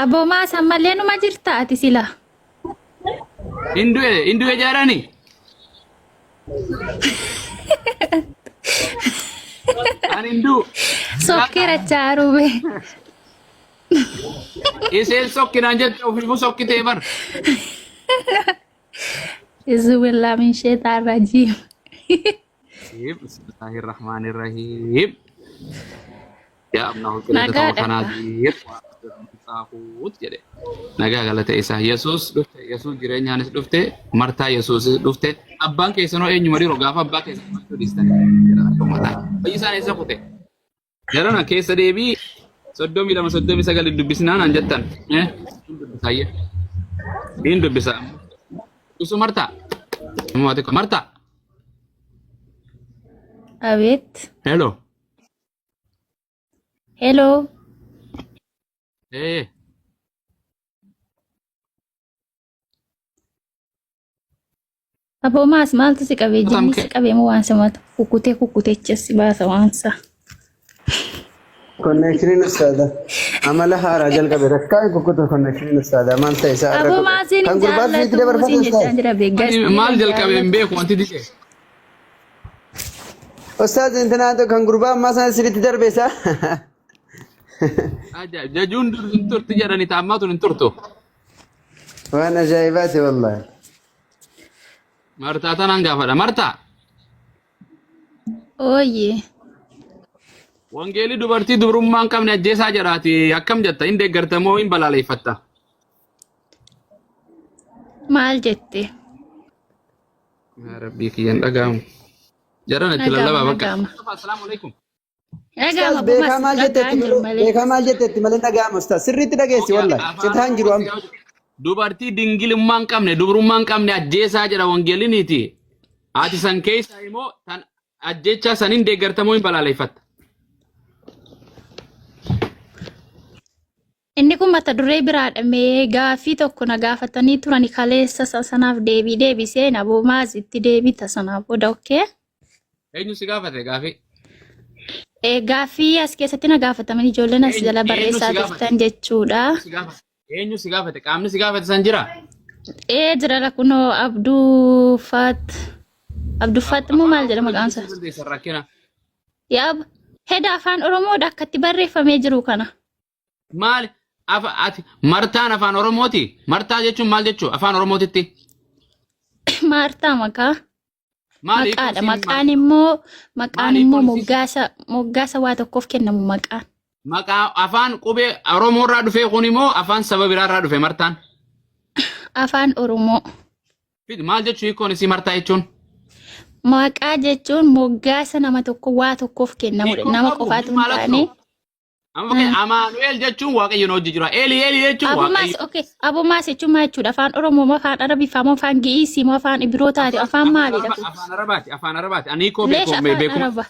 Aboo maas ammallee numa jirta ati sila. Hin du'e hin du'e jaarani. Ani hin du'u. Sokkeera chaarube. Isheen sokkinaan jette ofiifuu sokkitee bar. Izubillah min sheexaan rajiim. Bismillahirrahmanirrahiim. Yaa abnaa hulqina Nagaadha. kanaa xaahuut jedhe. Nagaa galata isaa. Yesuus dhufte, Yesuus jireenyaanis dhufte, Martaa Yesuusis dhufte. Abbaan keessanoo eenyuma dhiiroo gaafa abbaa keessan fudhachuu dhiistanii jedha akka mataa. Fayyisaan eessa kute? Jarana keessa deebii 32 39 dubbisnaa naan jettan. Eh? Hin dubbisaayye. Hin dubbisa. Dubbisuu Martaa. Amma xiqqoo Martaa. Abeet. Hello. Hello. Eh. Aboo maas maaltu si qabee jinni si qabee moo waan simatu kukkutee kukkutecha si baasa waansa. Konneekshiniin ustaada. Amala haaraa jalqabe rakkaa kukkutu konneekshiniin ustaada maal ta'e isaa irra Aboo godhe. maasiin Kan hin gurbaa fiitti jaallatu dabarfate siin jechaa ustaad. jira beegas Maal jalqabe hin beeku wanti dide. Ustaad intinaa kan gurbaa ammaa sana sirriitti darbe isaa. Ajaa'ib jajuun dur hin turti jedhani taammaa tun hin turtu. Waan ajaa'ibaati wallaahi. Martaa tanaan gaafadha. Martaa Ooyye. wangeelli dubartii dubrummaa hin qabne ajjeesaa jedhaati akkam jetta hin deeggarta moo hin balaaleeffatta? Maal jette? Yaa Rabbii kiyyan dhaga'amu. Jarana itti Dhaga'ama lallabaa bakka. dhaga'ama. Assalaamu alaikum. Dhaga'ama Ustaaz beekaa abumas maal dhaga'aan jettetti jiru malee malee. beekaa maal jettetti malee dhaga'ama ustaaz sirriitti dhageessi Okay, wallahi afaan citaan jiru Oromootti amma. gaafadhu. Dubartii dingilummaa hin qabne dubrummaa hin qabne ajjeesaa jedha wangeeliniiti. Ati san keessaa immoo tan ajjechaa saniin deeggartamoo hin balaaleeffatta. Inni kun mata duree biraadha mee gaaffii tokko na gaafatanii turani kaleessa isa sanaaf deebii deebisee na boomaas itti deebita sanaaf booda okkee. Eenyu si gaafate gaafii? Gaaffii as keessatti na gaafataman ijoolleen as Eenyu jala eenyu barreessaa si gaafate? turtan jechuudha. Eenyu si gaafate? Eenyu si gaafate? Qaamni si gaafate san jira? Ee jira kunoo Abduu Faat Abduu Faat immoo Afaan maal jedha Oromoo maqaan dubbisuu isaa? dandeessan rakkina. Yaa heda afaan Oromoodha akkatti barreeffamee jiru kana. Maali? Afa, ati martaan afaan Oromooti? Martaa jechuun maal jechuu? Afaan Oromootitti. Maartaa maqaa. Maali hiikoon Maqaadha. isii Maqaan immoo maqaan maali immoo hiikoon isii? moggaasa moggaasa waa tokkoof kennamu maqaan. Maqaa afaan qubee Oromoo irraa dhufee kun immoo afaan saba biraa irraa dhufe martaan. Afaan Oromoo. Fidi maal jechuu hiikoon isii martaa jechuun? Maqaa jechuun moggaasa nama tokko waa tokkoof kennamudha. Hiikoon Nama qabu qofaatu hin maal taane. Amma fakkeenya Amaanu'el jechuun Waaqayyo nu hojii jira. Eli Eli jechuun Abumaas Waaqayyo. okay. Abumaas jechuun maal jechuudha? Afaan Oromoo moo afaan Arabiffaa moo afaan Gi'iisii moo afaan Ibirootaati? Afaan maalidha kun? Afaan Arabaati. Afaan Arabaati. Ani hiikoo Leesh beeku afaan beekuma. Arabaa.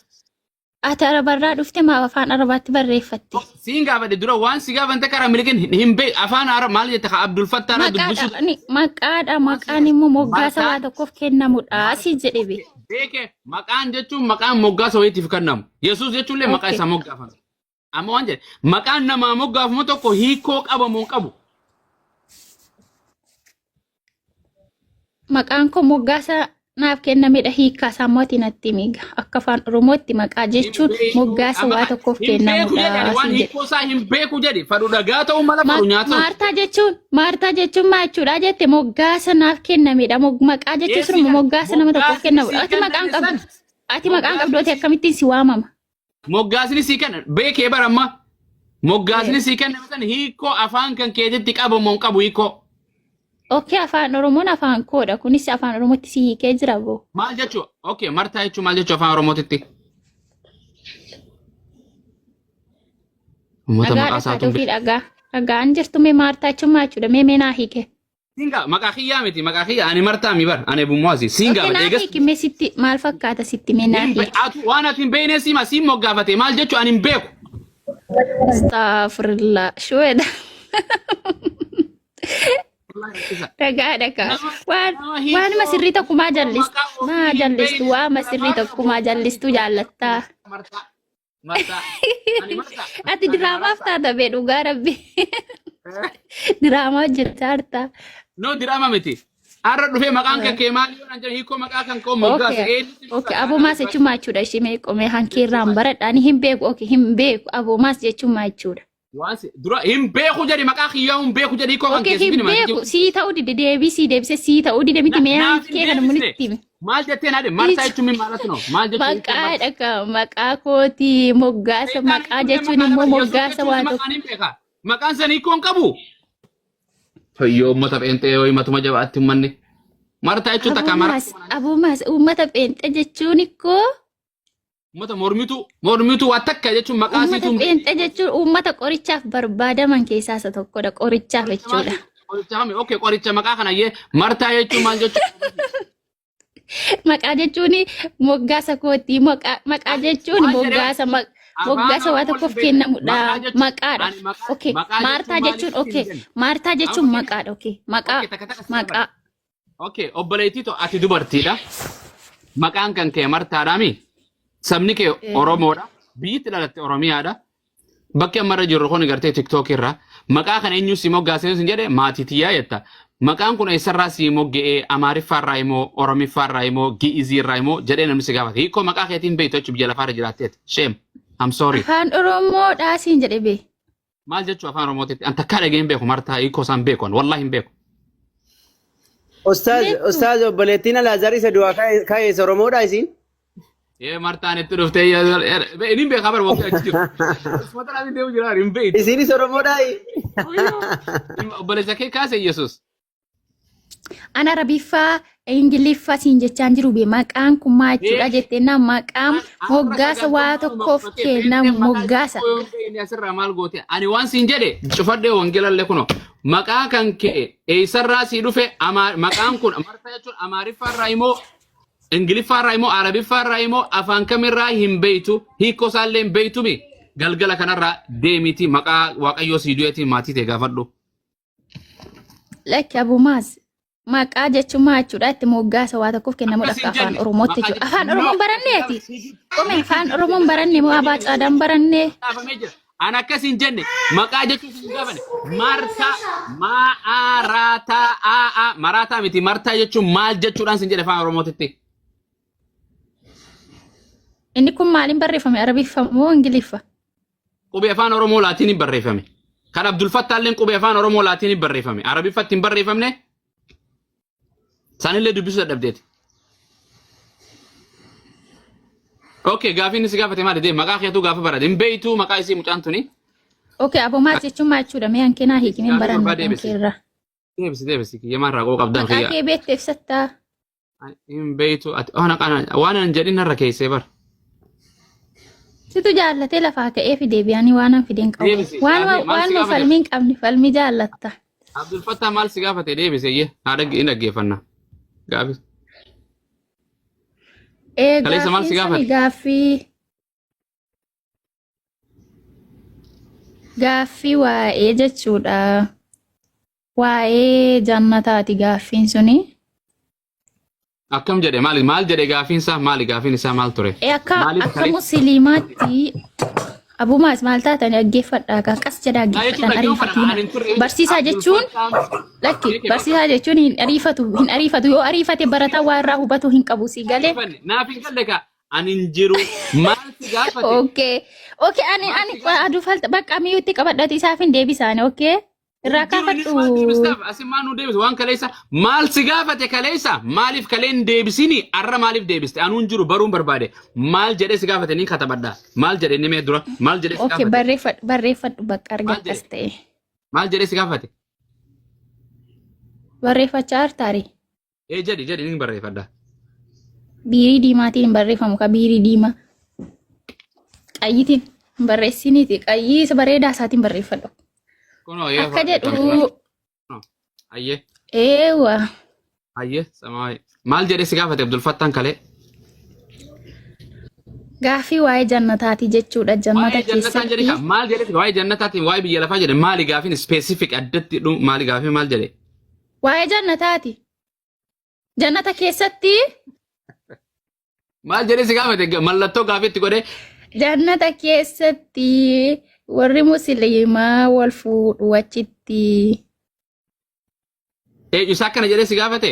Ati Arabarraa dhufte maaf afaan Arabaatti barreeffatte? Siin gaafadhe dura waan si gaafante karaa milikin hin beeku. Afaan Arab maal jette ka Abdul Fattah irraa Maqaadha dubbisuu. ni- maqaadha maqaan immoo moggaasa waa Martaan tokkoof kennamudha si jedhe be. beeke maqaan jechuun maqaan moggaasa wayiitiif kennamu. Yesuus jechuun illee maqaa Okay. isaa moggaafame. Amma waan jedhe maqaan namaa moggaafamu tokko hiikoo qaba moo hin qabu? Maqaan koo moggaasa naaf kennamedha hiikkaa isaa immoo ati natti himi egaa. Akka afaan Oromootti maqaa Hin jechuun beeku moggaasa amma waa tokkoof hin beeku jedhi ani kennamudha waan siin jedhe. hiikoo isaa hin beeku jedhi fadhu dhagaa ta'uu mala fadhu nyaata ta'u. Maartaa jechuun Maartaa jechuun maal jechuudha jette moggaasa naaf kennamedha. Maqaa jechuun Eessi siruma kan moggaasa nama tokkoof moggaasni kennamudha. sii Ati maqaan kenname qabdu san ati maqaan qabdu moggaasni ati sii akkamittiin si waamama? Moggaasni sii kenna beekee bara amma moggaasni sii kenname san hiikoo afaan kan keetitti qabu moo hin qabu hiikoo. Okkee afaan Oromoon afaan koodha. Kunis afaan Oromootti si hiikee jira boo. Maal jechuu? Okay, martaa jechuun maal jechuu afaan Oromootitti? Uummata Dhagaa maqaa dhagaa isaatuun ofii dhagaa. Dhagaan jirtu mee maartaa jechuun maal jechuudha? Mee mee naa hiike. Siingaa maqaa kiyyaa miti maqaa kiyya ani martaa mi bar ani bummoasi siingaa Okkee bar naa eegas hiiki mee sitti maal fakkaata sitti mee naa hin hiiki. atu waan ati hin beekne siima siin moggaafate maal jechuu ani hin beeku. Astaghfirullah. Shuweedha. Wallahi rakkisa. Dhagaa dhagaa. Nama Waan nama waanuma hiikoo sirrii tokko maa jallistu? maqaa ofii Maa hin jallistu? beekne Waama sirrii tokko maa jallistu jaallattaa? Martaa martaa ani martaa Ati ani diraamaaf martaa. taata bee dhugaa rabbi. Diraamaa hojjechaa jirta. No diraama miti. Har'a dhufee maqaan kan kee maali yoo naan jedhan hiikoo maqaa kan koo moggaase Okay. eenyutu ibsa Okay. kana Aboomaas jechuun maal jechuudha? Ishee mee qomee hankeerraan baradha. Ani hin beeku. Okay. Hin beeku. Aboomaas jechuun maal jechuudha? Waan si dura hin beeku jedhi maqaa kiyyaa hin beeku jedhi hiikoo kan Okay. kee Hin siif hima. beeku. Sii ta'uu dide deebii sii deebisee sii ta'uu dide miti mee Naaf hin hankee kana deebisne. munitti himi. Maal jettee naade martaa jechuun min maalatu no maal jechuun hiikoo Maqaa martaa. dhaka maqaa kooti moggaasa Seexaan maqaa hiikoo jechuun maqaa immoo nama Yesuus moggaasa jechuun waa tokko. maqaan hin beeka. Maqaan san hiikoo hin qabu. Fayyoo uummata pheenxee yoo himatuma jabaatti uummanni. Martaa jechuun takka Abumaas martuu abumaas uummata pheenxee jechuun ikkoo uummata mormitu mormitu waa takka jechuun maqaa uummata isiitu hin pheenxee jechuun uummata qorichaaf barbaadaman keessaa isa tokkodha qorichaaf Qoricha jechuudha. maali? Qoricha kami? Okay, qoricha maqaa kana yee martaa jechuun maal jechuudha? Maqaa jechuun moggaasa kooti maqaa maqaa jechuun Maal jedhee moggaasa afaan moggaasa waa Oromoo tokkoof hin beekne. kennamudha Maqaa jechuun maqaadha. ani maqaa Okay maqaa jechuun maartaa maaliif jechuun ittiin okay jenna? maartaa jechuun Amma maqaadha okay maqaa okay takka takka si maqaa gaafadha. Okay, obboleettii too ati dubartiidha. Maqaan kan kee martaadhaami. Sabni kee Oromoodha. Biyyitti dhalatte Oromiyaadha. Bakki amma irra jirru kun gartee TikTok irra. Maqaa kana eenyu si moggaasee sin jedhe maatii tiyyaa jetta. Maqaan kun eessarraa si mogga'ee Amaariffaarraa immoo Oromiffaarraa immoo Gi'iziirraa immoo jedhee namni si gaafata. Hiikoo maqaa keetiin beektu jechuun biyya lafaarra jiraatteeti. Shame. I'm sorry. Afaan Oromoodhaa siin jedhe bee. Maal jechuu afaan Oromootitti? An takkaa dhageen beeku martaa hiikoo isaan beeku an wallahi hin beeku. Ustaaz, Beektu. ustaaz obboleettiin Alaazaar isa du'aa kaa'e Oromoodha isiin? Ee martaan itti dhuftee inni hin beekaa bara waggaa achi jiru. Usmata dhaabin deemu jira hin beektu. Isiinis Oromoodha? Obboleessa kee kaase Yesuus. Ana Arabiffaa Ingiliffaa siin jechaan jiru bee maqaan kun maal jechuudha jettee na maqaan moggaasa waa tokkoof kennamu moggaasa. Asirraa maal goote? Ani waan siin jedhe cufadhee wangeelallee kuno maqaa kan kee eessarraa sii dhufe maqaan kun martaa jechuun Amaariffaarraa immoo Ingiliffaarraa immoo Arabiffaarraa immoo afaan kamirraa hin beeytu hiikoo isaallee hin beeytumi galgala kanarraa deemiti maqaa Waaqayyoo sii du'eetiin maatii tee gaafadhu. Lakki abumaas maqaa jechuun maal jechuudha itti moggaasa waa tokkoof kennamudha Akkas akka hin afaan jenne Oromootti maqaa jechuudha. Afaan jechuun no Oromoon baranneeti. Qome afaan Oromoon baranne moo abaa caadaan baranne? Dhaabamee jira. An akkas hin jenne maqaa jechuun hin gaafane martaa maaraataa aa maraataa miti martaa jechuun maal jechuudhaan sin jedhe afaan Oromootitti. Inni kun maaliin barreeffame? Arabiffa moo Ingiliffa? Qubee afaan Oromoo laatiniin barreeffame. Kan Abdul Fattaalleen qubee afaan Oromoo laatiniin barreeffame. Arabiffatti hin barreeffamne. Isaanillee dubbisuu dadhabdeeti. Okay, gaafiin inni si gaafate maali? Deem maqaa keetuu gaafa barate. Hin beeytuu maqaa isii mucaan tuni. Okay, aboo maal jechuun maal jechuudha? Mee hanqinaa hiikimeen Gaafii baranna barbaade kan deebisi. keerra. Deebisi deebisi. Kiyyamaa irraa qoo qabdan Maqaa kiyya. kee beekte ibsattaa? Hin beeytu ati waan aqana waan an jedhin narra keessee bar. Situ jaallatee lafaa ka'ee fidee biyyaanii waan an fideen qabu. Deebisi. Waan Gaafii maal si waan gaafate? falmii hin qabne falmii jaallatta. Abdul Fattah maal si gaafate deebise iyyee haa dhagge hin dhaggeeffanna. Gaafii. Ee Kaleessa maal si gaaffiin suni gaafate? gaaffii gaaffii waa'ee jechuudha. Waa'ee jannataati gaaffiin suni. Akkam jedhe maali maal jedhe gaafiin isaa maali gaafiin isaa maal ture? Ee akka Maaliif akka kalee? musliimaatti abumaas maal taatan dhaggeeffadhaa kaa qas jedhaa Naa jechuun dhaggeeffadhaan dhaggeeffadha ariifatiina. ani hin turre Barsiisaa Abdul jechuun Fattah lakki beeke barsiisaa jechuun hin ariifatu hin ariifatu yoo ariifate barataa waa irraa hubatu hin qabu si galee. dhaggeeffanne naaf hin galle kaa ani hin jiru maal si gaafate? Okay. Okay ani Maal ani si gaafate? aduu falta bakka miyyuutti qabadhati isaaf hin deebisaani okay. Irraa Hin jiru innis kaafadhu. maal deebistaaf asin maal nu deebisa waan kaleessa maal si gaafate kaleessa maaliif kalee hin deebisini arra maaliif deebiste anuu hin jiru baruun barbaade maal jedhee si gaafate ni katabadha maal jedhe inni mee dura maal jedhee si Okay gaafate barreeffadhu barreeffadhu bakka arga maal akkas jedhe ta'e. maal jedhee si gaafate Barreeffachaa jirtaari. ee jedhi jedhi ni barreeffadha Biirii diimaatiin hin barreeffamu ka biirii diimaa. Qayyitiin hin barreessiniiti. Qayyii isa bareedaa isaatiin barreeffadhu. Kunoo yoo Akka jedhu ayyee eewa. ayyee samaayee maal jedhee si gaafate Abdul Fattaan kalee Gaaffii waa'ee jannataati jechuudha. Jannata Waa'ee jannataan jedhe keessatti ka maal jedhe waa'ee jannataatiin waa'ee biyya lafaa jedhe maali gaafiin specific addatti dhu maali gaafii maal jedhe waa'ee jannataati. Jannata keessatti Maal jedhee si gaafate mallattoo gaafii itti godhee jannata keessatti Warri musliimaa wal fuudhu achitti. Isa akkana jedhee si gaafate?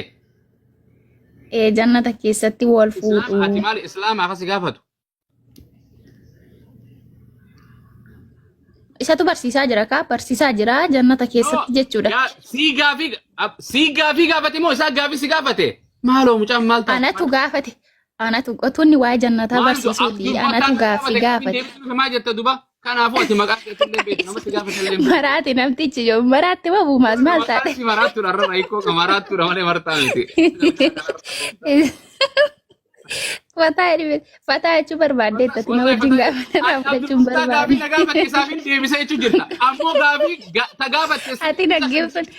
Ee jannata keessatti wal Islaama fuudhu. ati maali islaama akka si gaafatu? Isatu barsiisaa jira kaa barsiisaa jira jannata keessatti jechuudha. Yaa sii gaafii sii gaafii gaafate moo isaa gaafii si gaafate? Maaloo mucaan maal taate? Anatu gaafate. Anatu qotuunni waa'ee jannataa barsiisuuti. Anatu gaaffii gaafate. Maal jetta duba? Kanaafuu ati maqaa keetillee beektu namatti gaafatallee hin beektu. Maraati namtichi yoo maraatti wabuumaas maal Maqaan taate? si maraattuudha irra hiikoo ka maraattuudha malee martaa miti. Fataa jedhime fataa jechuu barbaadde ati na wajjin gaafate irraa fudhachuun Abdulfattaa gaafii barbaade. na gaafatte isaaf hin deebisa jechuu jirta. Ammoo gaafii ta gaafatte Ati naggeeffanne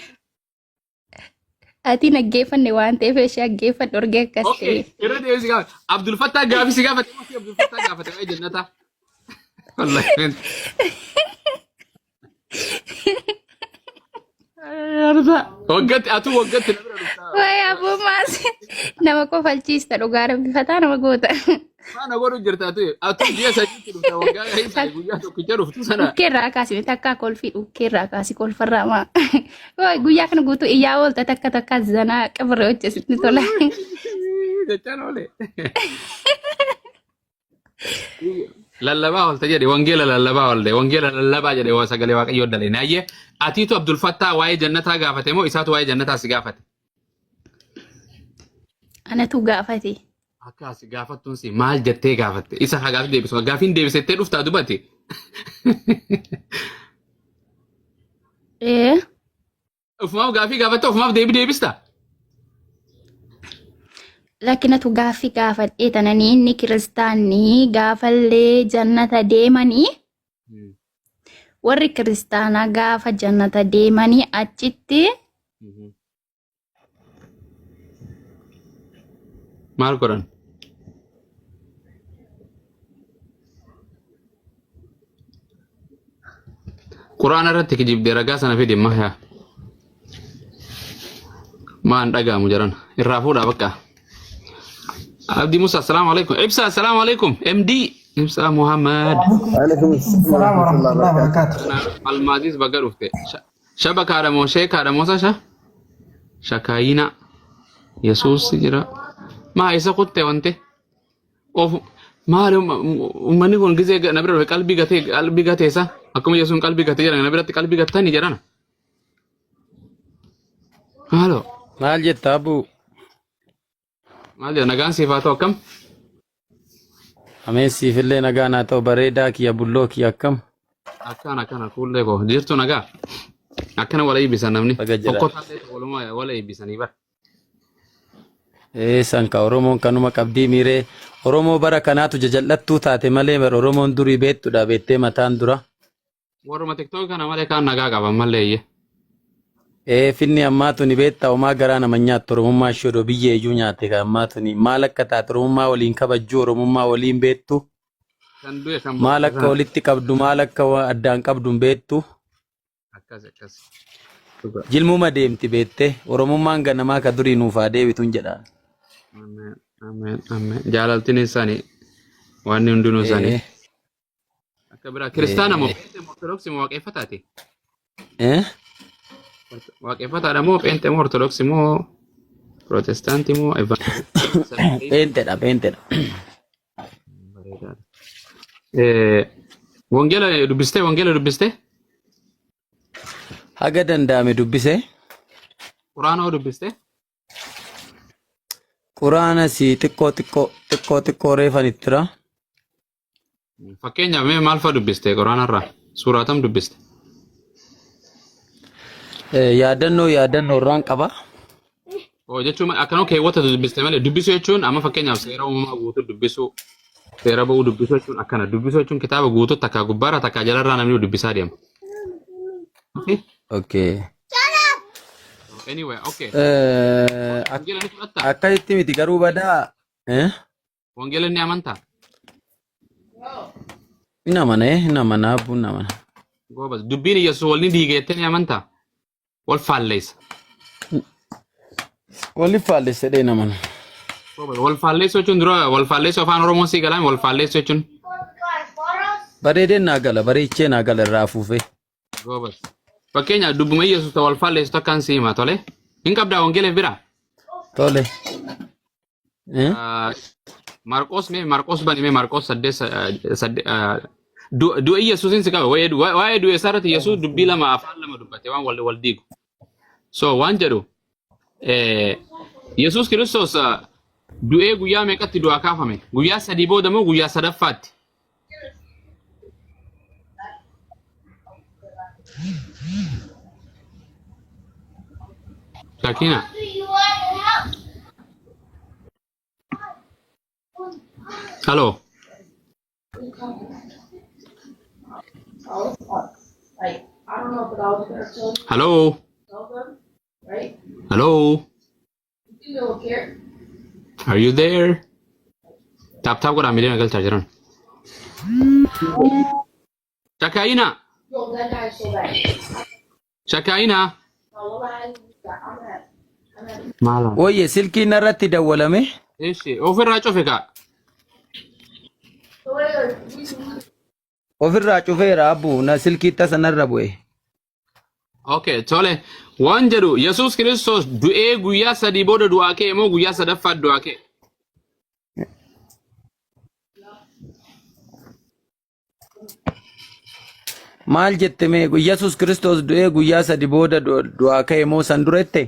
ati naggeeffanne waan ta'eef ishee aggeeffadhu orgee akkas Okay, ta'e. irra deebisi gaafate. Abdul Fattaa gaafii si gaafate moo si Abdul Fattaa gaafate waa'ee jannataa? Wallahi. Waggatti atuu waggatti na bira dhuftaa. Waa'ee abbummaas nama kofalchiista dhugaa rabbi fataa nama goota. Faana godhu jirta atuu atuu ji'a sadiitti dhufta waggaa keessa guyyaa tokkicha dhuftu sana. Dhukkeerraa kaasi takkaa kolfii dhukkeerraa kaasi kolfarraa maa. Waay guyyaa kana guutuu iyyaa oolta takka takka zanaa qabirree hojjeesitti tola. Jechaan oole. Lallabaa oolte jedhe wangeela lallabaa oolte wangeela lallabaa jedhe waa sagalee waaqayyoo dalee naayyee atiitu Abdul Fattaa waa'ee jannataa gaafate moo isaatu waa'ee jannataa si gaafate? Anatu gaafate. Akka asi gaafattuun si maal jettee gaafatte isa haa gaafii deebisu gaafiin deebisettee dhuftaa dubati. Ee Ofumaaf gaafii gaafatte ofumaaf deebii deebista. Lakkinatu gaaffii gaafadhee tananii inni kiristaanni gaafallee jannata deemanii warri kiristaanaa gaafa jannata deemanii achitti Maal godhan? Quraana irratti kijibdee ragaa sana fidi mahaa. Maan dhaga'amu jaran irraa fuudhaa bakka. Abdi Musa assalaamu alaikum. Ibsa assalaamu alaikum. MD Ibsa Muhammad. Waalaikum Assalamu warahmatullahi warahmatullahi wabarakatuh. wabarakatuh. Almaaziis baga dhufte. Shabakaadha moo sheekaadha moo sasha? Shakaayina. Yesuus jira. Maa isa kutte wante? Of maali uummanni kun gizee na bira dhufe qalbii gatee qalbii gateessa akkuma Yesuun qalbii gatee jedhan na biratti qalbii gattanii jedhana. Maaloo Maal jetta abuu? maal jedha nagaan siif haa ta'u akkam? Ameen siifillee nagaan haa ta'u bareedaa kiyya bulloo kiyya akkam? Akkana akkana fuullee koo jirtu nagaa akkana wal eebbisan namni Baga jira. okkotaallee walumaa wal eebbisanii bara. Ee san ka Oromoon kanuma qabdii miiree Oromoo bara kanaatu jajal'attuu taate malee bar Oromoon durii beettudha beettee mataan dura. Warruma tiktookii kana malee kaan nagaa qaban malee iyyee. Ee finni ammaa tuni beektaa homaa garaa nama hin nyaattu Oromummaa ishee odoo biyyee iyyuu nyaatte ka ammaa tuni maal akka taate Oromummaa waliin kabajjuu Oromummaa waliin beektu Kan du'e kan maal boqote akka sana. walitti qabdu maal akka addaan qabdu hin beektu. Akkas akkas. Dhugaa. Jilmuma deemti beettee Oromummaan ganamaa ka durii nuuf haa deebituun jedhaan. Ameen ameen ameen. Jaalaltiin isaanii wanni hundinuu isaanii. Ee Akka biraa kiristaana moo ee pheenxee moo ortodoksii moo waaqeffataati? ee Waaqeffataadha moo pheenxee moo ortodoksii moo pirootestaantii moo evangelistii? pheenxedha pheenxedha. Bareedaadha. Wangeela dubbistee wangeela dubbistee Haga danda'ame dubbise. quraana hoo dubbistee Quraana si xiqqoo xiqqoo xiqqoo xiqqoo reefan ittira. Fakkeenyaaf mee maal fa'a dubbiste quraana irraa suuraa tam dubbiste? Yaadannoo yaadannoo irraan qaba. Oo jechuun akkanoo keewwata dubbiste malee dubbisuu jechuun amma fakkeenyaaf seera uumamaa guutuu dubbisuu seera ba'uu dubbisuu jechuun akkana dubbisuu jechuun kitaaba guutuu takkaa gubbaarraa takkaa jalarraa namni dubbisaa deema. Okay? Okay. Anyway, okay. Wangeela ni fudhattaa? Akkasitti miti garuu badaa. Eh? Wangeela ni amantaa? Hin amana eh hin amana abbuun hin amana. Goobas. Dubbiin Yesuus wal ni diiga jettee ni amantaa? Wal faalleessa. Walli faallessa jedhee hin amanu. Goobas. Wal faalleessuu jechuun dura wal faalleessuu afaan Oromoo sii galaame wal faalleessuu jechuun. Bareedeen naa gala bareechee naa gala irraa afuufee. Goobas. Fakkeenyaaf dubbuma Yesuus ta wal faalleessu takkaan si hima tole. Hin qabdaa wangeela bira. Tole. Eh? Marqos mee Marqos bani mee Marqos saddeet saddeet du'a Yesuusin si qaba waa'ee du'a isaa irratti Yesuus dubbii lama afaan lama dubbate waan wal wal diigu. So waan jedhu Yesuus Kiristoos du'ee guyyaa meeqatti du'aa kaafame? Guyyaa sadii booda moo guyyaa sadaffaatti? Shakina. Hello. Hello. Hello. Are you there? Tap tap godhaa miliyoona galchaa jiran. Shakaayina. Shakaayina. Maala. Wayye silkiin narratti dawwalame. Eshi ofirraa cufe kaa. Ofirraa cufeera abbu na silkii tasa narra bu'e. Okay, tole. Waan jedhu Yesuus Kiristoos du'ee guyyaa sadii booda du'aa ka'e moo guyyaa sadaffaa du'aa ka'e? Maal jette mee Yesuus Kiristoos du'ee guyyaa sadi booda du'aa ka'e moo san dura jette?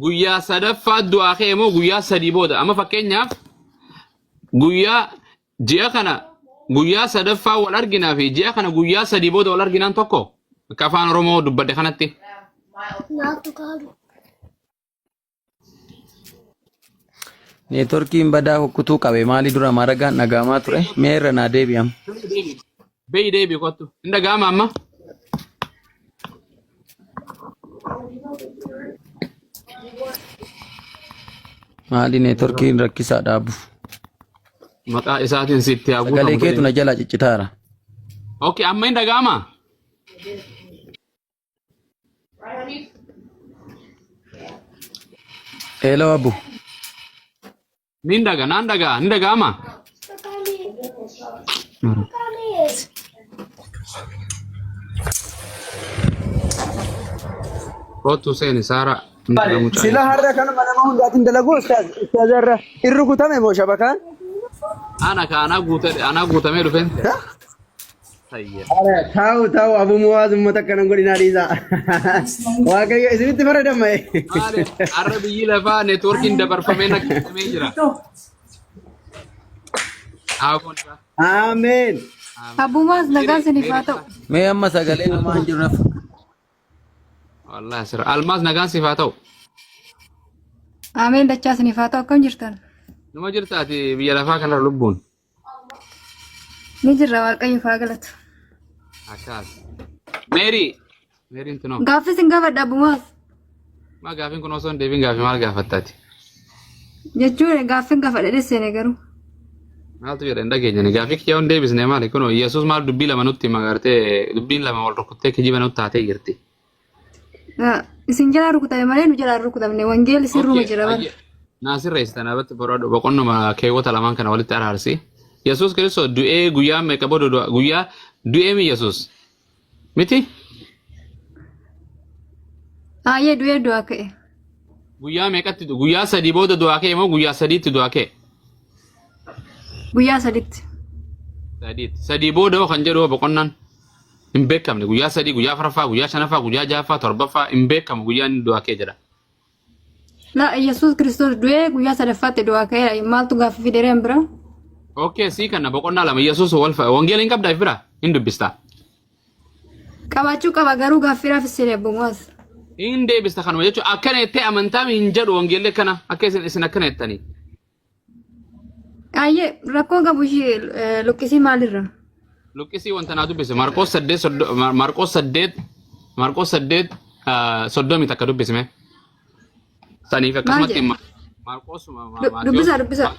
Guyyaa sadaffaa du'aa ka'e moo guyyaa sadii booda? Amma fakkeenyaaf guyyaa ji'a kana guyyaa sadaffaa wal arginaa fi ji'a kana guyyaa sadii booda wal arginaan tokko akka afaan Oromoo dubbadhe kanatti. Neetworkiin badaa kukkutuu qabe maali dura maragaan dhaga'amaa ture mee irra naa deebi'am. Beeyi deebi kottu. Hin dhaga'ama amma? Maali neetworkiin rakkisaa dhaabu. Maqaa isaatiin sitti haa Sagalee guutamu keetu na ta'e. jalaa ciccitaara. Okay, amma hin dhaga'ama? Eeloo abbu. Ni dhaga, naan dhaga'a, ni dhaga'ama? Kottu seeni Saara. Intala mucaa Sila har'a kanuma nama hundaatiin dalagu ustaaz ustaaz har'a irri kutame moo shabakaan? Ana ka anaa guute anaa guutamee dhufeen. Tayya. Taa'u taa'u abu muwaaz uummata akkana hin godhinaa dhiisaa. Waaqayyo isinitti faradama. Maali har'a biyyi lafaa neetwoorkiin dabarfamee naqamee jira. Haakoon isaa. Ameen. Abbumaas nagaa isiniif haa ta'u. Mee amma sagalee namaa hin jiru nafa. Wallahi sira. Almaas nagaan siif haa ta'u. Ameen dachaa isiniif haa ta'u akkam jirtan? Numa jirta ati biyya lafaa kanarra lubbuun. Ni jirra waaqayyo haa galatu. Akkas. Meerii. Meeriin tunoo. Gaaffii isin gaafadha abbumaas. Maa gaafiin kun osoo hin deebiin gaaffii maal gaafattaati? Jechuun gaaffiin gaafadha dhisseene garuu. Maaltu jedha hin dhageenyani gaaffii kiyya hin deebisne maali kun Yesuus maal dubbii lama nutti hima gartee dubbiin lama wal rukuttee kijiba nutti taatee jirti. Isin jalaa rukutame malee nu jalaa hin rukutamne wangeelli sirruma Okay, jira bara. ayye. Naa sirreessita naabatti borodhu boqonnuma keewwata lamaan kana walitti araarsi. Yesuus Kiristoos du'ee guyyaa meeqa booda du'a guyyaa du'ee mi Yesuus miti Ayyee du'ee du'aa ka'e. guyyaa meeqatti guyyaa sadii booda du'aa ka'e moo guyyaa sadiitti du'aa ka'e? Guyyaa saditti. Sadiitti. Sadii booda hoo kan jedhu hoo boqonnaan hin beekamne guyyaa sadii guyyaa afuraffaa guyyaa shanaffaa guyyaa ja'affaa torbaffaa hin beekamu guyyaa inni du'aa ka'e jedha. La Yesuus Kiristoos du'ee guyyaa sadaffaatti du'aa ka'eera. Maaltu gaaffii fidereen bira? Okay, sii kana boqonnaa lama Yesuus wal wangeela hin qabdaa bira hin dubbistaa. Qabaachuu qaba garuu gaaffiidhaaf isin eebbumaas. Hin deebista kanuma jechuun akkana jettee amantaa hin jedhu wangeelli akkana akka isin isin akkana jettanii. Ayyee rakkoo qabu ishee luqqisii maalirra? Luqqisii wanta naa dubbise Marqoos saddeet Marqoos saddeet Marqoos saddeet 31 dubbisime. Saniif akkasumatti jedha? Marqoos Dubbisaa dubbisaa.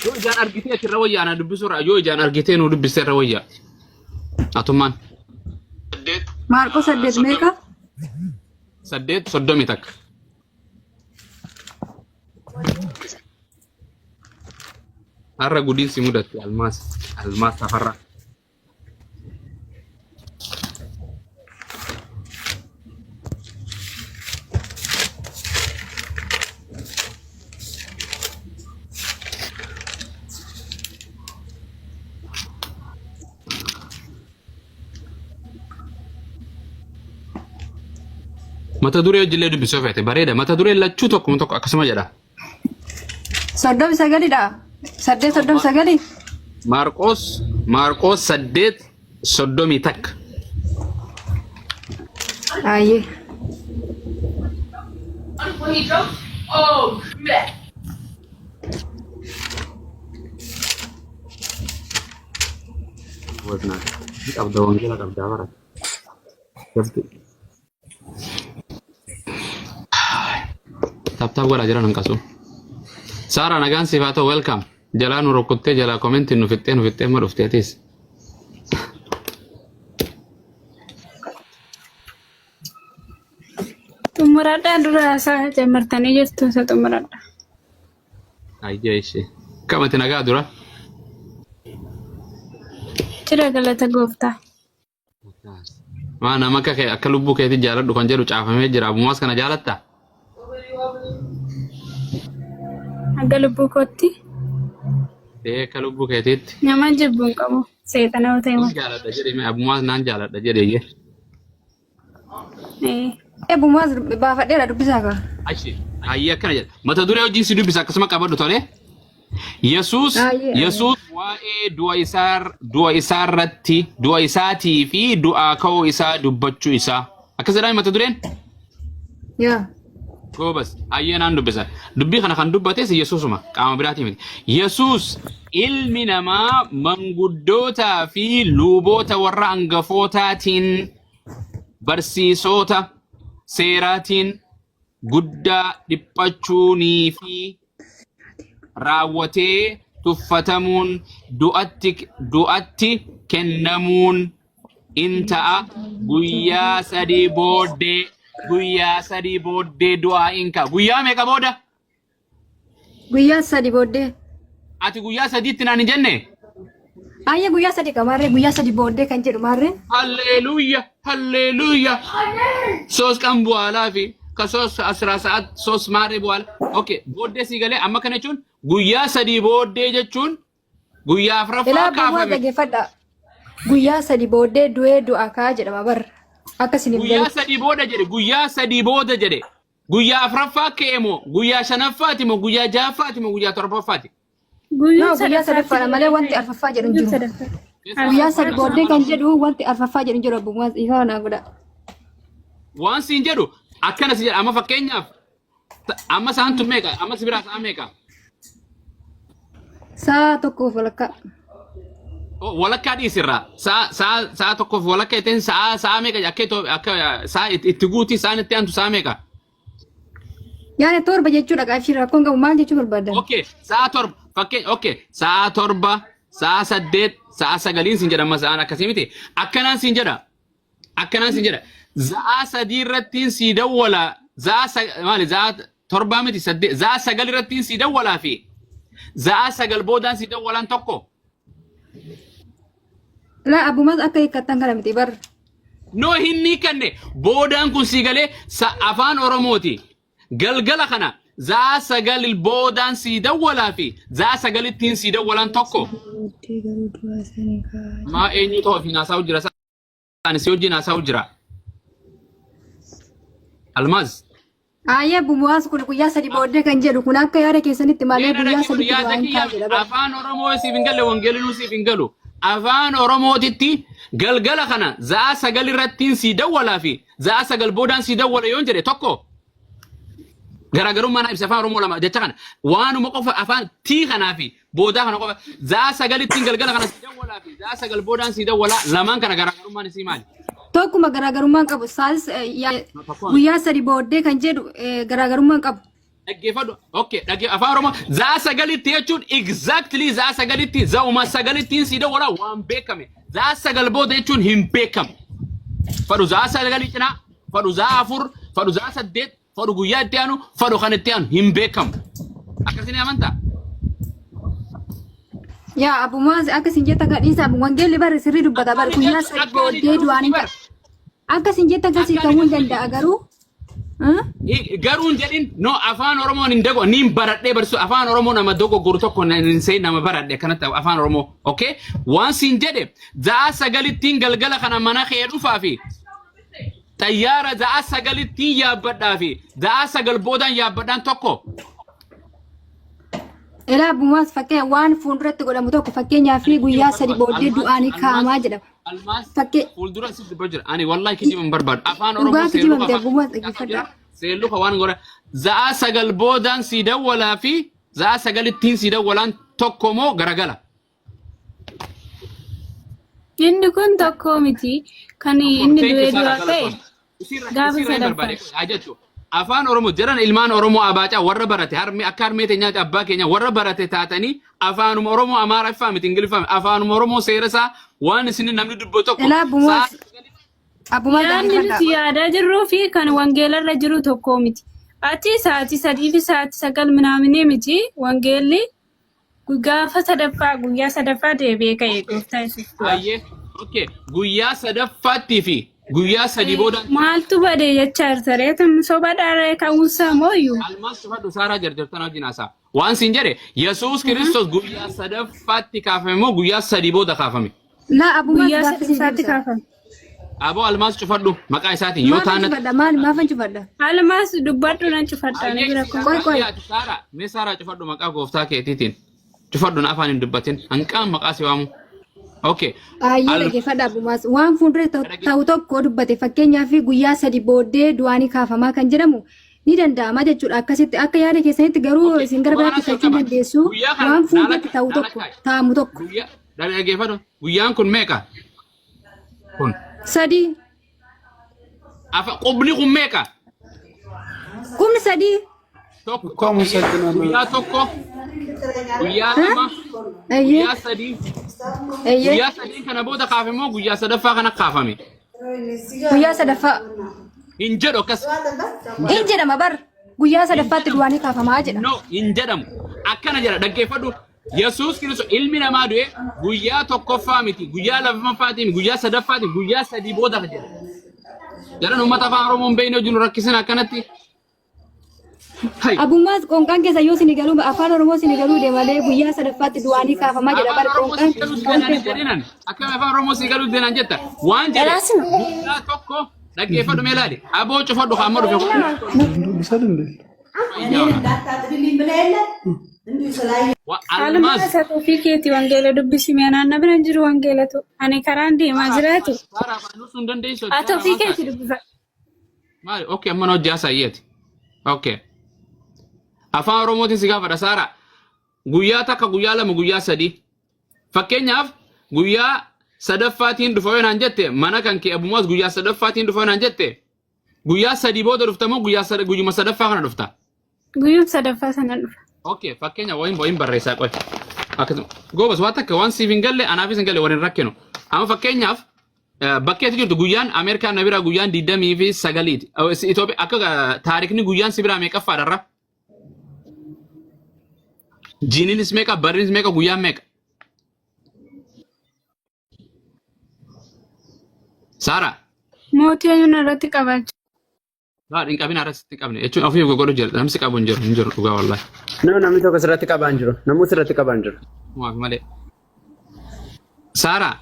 Yoo ijaan argitee achirra wayya ana dubbisuurra yoo ijaan argitee nu dubbiste irra wayya. Atummaan. Maarqos saddeet meeqa? 8 31. Har'a gudiin si mudatte Almaas. Almaas Tafarraa. Mata duree hojillee dubbisuu feete bareeda. Mata duree lachuu tokkuma tokko akkasuma jedha. 39dha. 8 39. Maarqoos Maarqoos 8 31. Ayyee. Waznaa. Qabda wangeela qabdaa bara. Gabdi. Taaptaap godhaa jiran hanqasu. Saara nagaan siif haa ta'u welcome. Jalaa nu rukkuttee jalaa komentiin nu fixxee nu fixxee amma dhufteetis. Xumuradhaa dura isaa jammartanii jirtu isa xumuradha. Ayyee ishee. Kamati nagaa dura. Jira galata gooftaa. Maa nama akka kee akka lubbuu keetii jaaladhu kan jedhu caafamee jira. Abumaas kana jaalattaa? Akka lubbuu kootti Ee akka lubbuu keetiitti. nama jibbu hin qabu. Seexana yoo ta'e Nan malee. jaaladha jedhe mee abumaas naan jaaladha jedhe iyyee. Ee. Eebbumaas baafadheera dubbisaa kaa. Ashi ayyee akkana jedha. Mata duree hojiin si dubbisa akkasuma qabadhu tolee. Yesuus Ayyee ayyee. Yesuus waa'ee du'a isaa du'a isaa irratti du'a isaatii fi du'aa ka'uu isaa dubbachuu isaa. Akkas jedhame mata dureen? Yaa. Goobas ayyee naan dubbisa. Dubbii kana kan dubbates Yesuusuma qaama biraatii miti. Yesuus ilmi namaa manguddootaa fi luuboota warra hangafootaatiin barsiisota seeraatiin guddaa dhiphachuunii fi raawwatee tuffatamuun du'atti du'atti kennamuun in ta'a guyyaa sadii booddee guyyaa sadii booddee du'aa in ka'a. Guyyaa meeqa booda? Guyyaa sadi booddee. Ati guyyaa sadiitti naan hin jenne? Ayyee guyyaa sadi ka maarree guyyaa sadi booddee kan jedhu maarree. Halleluuya halleluuya ሶስት ቀን በኋላ fi ከሶስት አስራ ሰዓት ሶስት ማሬ በኋላ ኦኬ booddee sii galee amma kana jechuun guyyaa sadii booddee jechuun guyyaa afuraffaa Ilaa abbaa kaafame dhaggeeffadha. Guyyaa sadi booddee du'ee du'a kaa jedhama bar. Akka isiniif guyyaa galutti. sadii booda jedhe guyyaa sadii booda jedhe guyyaa afuraffaa ka'e moo guyyaa shanaffaati moo guyyaa ja'affaati moo guyyaa torbaffaati Guyyuu No, guyyaa sadaffaatti sadaffaadha malee wanti arfaffaa jedhu hin Guyyuu jiru. sadaffaatti. Guyyaa sadi booddee kan jedhu wanti arfaffaa jedhu hin jiru abbummaa ifaa naa godha. Waan siin jedhu akkana si jedha amma fakkeenyaaf amma sa'aan tun meeqa amma si biraa sa'a meeqa Sa'a tokkoof walakkaa. Oh, walakkaa dhiisirraa sa'a sa'a sa'a tokkoof walakkaa ittiin sa'a sa'a meeqa akka akka sa'a itti guutii sa'aan itti aantu sa'a meeqa Yaani torba jechuudha qaafii rakkoon qabu maal jechuu barbaadan? Okay, sa'a torba fakkeenya okay, sa'a torba, sa'a saddeet, sa'a sagaliin siin jedhama sa'aan akkasii miti. Akkanaan siin jedha. Akkanaan siin jedha. Za'a sadii irrattiin sii dawwala. Za'a maali za'a torbaa miti saddeet za'a sagal irrattiin sii dawwalaa fi za'a sagal boodaan sii dawwalaan tokko. Laa abbumas akka hiikkattan kana miti bar. No hin hiikanne boodaan kun sii galee afaan Oromooti. Galgala kana za'a sagal boodaan sii dawwalaa fi za'a sagalittiin sii dawwalaan tokko. Maa eenyu ta'u ofiin haasa'u jira ani si wajjin haasa'u jira. Almaaz. Ayyee bu'aas kun guyyaa sadi booddee kan jedhu kun akka yaada keessanitti malee Seera guyyaa dhaggeeffadhu saditti yaada du'aa hin kiyya kaa jedha bar. afaan Oromoo siif hin galle wangeelinuu siif hin galu. Afaan Oromootitti galgala kana za'a sagal irrattiin sii dawwalaa fi za'a sagal boodaan sii dawwala yoon jedhe tokko garaagarummaa naa ibsa afaan Oromoo lama jecha kana waanuma qofa afaan tii kanaa fi boodaa kana qofa za'a sagalittiin galgala kana sii dawwalaa fi za'a sagal boodaan sii dawwalaa lamaan kana garaagarummaan isii maali? Tokkuma garaagarummaan qabu saalis guyyaa sadi booddee kan jedhu garaagarummaan qabu. Dhaggeeffadhu. Okay, dhagge afaan Oromoo za'a sagalitti jechuun exactly za'a sagalitti za'uma sagalittiin sii dawwalaa waan beekame. Za'a sagal booda jechuun hin beekamu. Fadhu za'a sagalii cinaa, fadhu za'a afur, fadhu za'a saddeet, fadhu guyyaa itti aanu, fadhu kan itti aanu hin beekamu. Akkasii ni amantaa? Yaa Abu Muaz akka isin jettan kan dhiisaa wangeelli bara sirrii dubbata bara Akka ani guyyaa jedhu sadi akka ani booddee jedhu du'aan hin bar. Akka isin jettan kan Akka ani ta'uu hin jedhu danda'a garuu. Ah? Garuu hin jedhin no afaan Oromoon hin dago niin baradhee barsiisu afaan Oromoo nama dogoggoru tokko hin seen nama baradhe akkanatti afaan Oromoo okay waan siin jedhe za'a sagalittiin galgala kana mana kee dhufaa fi xayyaara za'a sagalittiin yaabbadhaa fi za'a sagal boodaan yaabbadhaan tokko. Ilaa Abu Muaz fakkeenya waan fuulduratti godhamu tokko fakkeenyaa fi guyyaa sadi booddee du'aan kaa'amaa jedhama. Almaas Fakkee fuuldura si dubbaa jira. Ani wallahi kijiba hin barbaadu. Afaan Oromoo dhugaa seelluka kijibamte afaan Abu Muaz dhaggeeffadhaa. seelluka waan godha. Za'a sagal boodaan si dawwalaa fi za'a sagalittiin si dawwalaan tokko moo garagala. Inni kun tokko miti. Kan inni Thank you du'ee Sara du'aa ka'e galatoon. Isirra gaafa isirra hin sadaffaa. barbaade haa jechu. Afaan Oromoo jedhan ilmaan Oromoo abaacaa warra barate harmee akka harmee teenyaatti abbaa keenya warra barate taatanii afaanuma Oromoo Amaaraffaa miti Ingiliffaa miti afaanuma Oromoo seera isaa waan isin namni dubbatu tokko Ilaa Abu Muaz sa'a Abu Muaz Yaadni dhaggeeffadhaa. nuti yaadaa jirruu fi kan wangeelarra jiru tokko miti. Ati sa'aatii sadii fi sa'aatii sagal minaaminee miti wangeelli gaafa sadaffaa guyyaa sadaffaa deebi'ee ka'e gooftaa Yesuus du'aa. Ayyee. Okay. Guyyaa sadaffaattii fi guyyaa sadii booda Maaltu bade jechaa jirta ree tun soba dhaaree ka'uunsaa mooyyuu. Almaas cufadhu Saaraa jarjartan wajjin haasaa. Waan siin jedhe Yesuus Kiristoos guyyaa sadaffaatti kaafame moo guyyaa sadii booda kaafame? Laa Abu Muaz Guyyaa gaaffii siin sadaffaatti deebisa. kaafame. Aboo Almaas cufadhu maqaa isaatiin yoo Maafan taanatti. cufadha maal maafan cufadha? Almaas dubbadhu nan cufadha ani Ayyee bira kun. Qoy qoy. ati Saaraa mee Saaraa cufadhu maqaa gooftaa keetiitiin. Cufadhu na afaan hin dubbatin. Hanqaan maqaa si waamu. Okay. Baay'ee Al dhaggeeffadha Abu Muaz. Waan fuuldura ta'u tokko dubbate fakkeenyaaf guyyaa sadi booddee du'aanii kaafamaa kan jedhamu ni danda'ama jechuudha. Akkasitti akka yaada keessanitti garuu Okay. isin gara Waan biraatti asoo fudhachuu qaba. dandeessu. Guyyaa kana Waan naa fuulduratti lakkaa ta'u naa tokko lakkaa. ta'amu tokko. Guyyaa dhaggeeffadhu. Guyyaan kun meeqa? Kun. Sadii. Afa qubni kun meeqa? Kumni sadii. Tokko. Como ሰግናለሁ። Guyyaa tokko. Guyyaa lama. Eeyyee. Guyyaa sadii. Eeyyee. Guyyaa sadiin kana booda kaafame moo guyyaa sadaffaa kana kaafame? Guyyaa sadaffaa. Hin jedhu akkas. Hin jedhama bar. Guyyaa sadaffaatti du'aanii kaafamaa jedha. No, hin jedhamu. Akkana jedha dhaggeeffadhu. Yesuus Kiristoos ilmi namaa du'e guyyaa tokkoffaa miti, guyyaa lammaffaati miti, guyyaa sadaffaati, guyyaa sadii booda jedha. Jedhan uummata afaan Oromoo hin beekne wajjin nu rakkisan akkanatti. Hai. Abummaas qoonqaan keessa yoo isin galuu afaan Oromoo isin galuu deemalee guyyaa sadaffaatti du'aanii kaafamaa jedha Afaan bar Oromoo qoonqaan si galuu didanaan hin jedhinan. Akkami afaan Oromoo si galuu didanaan jetta. Waan jedhe guyyaa tokko dhaggeeffadhu mee ilaali. Aboo cufadhu hamma dhufe. Almaas. Almaas ati ofii keetii wangeela dubbisi mee anaan bira hin jiru wangeelatu. Ani karaan deemaa jiraatu. Saaraa afaan nuuf hin dandeessu. Ati ofii keetii dubbifadhu. Maali? Okay, amma hojii haasa'eeti. Okay. Afaan Oromootiin si gaafadha Saaraa. Guyyaa takka, guyyaa lama, guyyaa sadii. Fakkeenyaaf guyyaa sadaffaatiin dhufa yoo naan jette mana kan kee abumaas guyyaa sadaffaatiin dhufa yoo naan jette guyyaa sadii booda dhufta moo guyyaa guyyuma sadaffaa kana dhufta? Guyyuma sadaffaa sana dhufa. Okay, fakkeenya wayin barreessaa qoy. Akkasuma goobas waan takka waan siif hin galle anaafis hin galle waliin rakkinu. Amma fakkeenyaaf bakki ati jirtu guyyaan Ameerikaan na biraa guyyaan 29ti. Itoophiyaa akka taarikni guyyaan si biraa meeqaffaadha irra? Jiiniinis meeqa barriinis meeqa guyyaan meeqa? Saaraa. Mootii eenyuun irratti qabaachuu. Laa hin qabin irratti hin qabne jechuun ofii godhu jira namsi qabu hin jiru hin jiru dhugaa wallaahi. No, namni tokko sirratti qabaa hin jiru. Namni sirratti qabaa hin jiru. Maaf malee. Saaraa.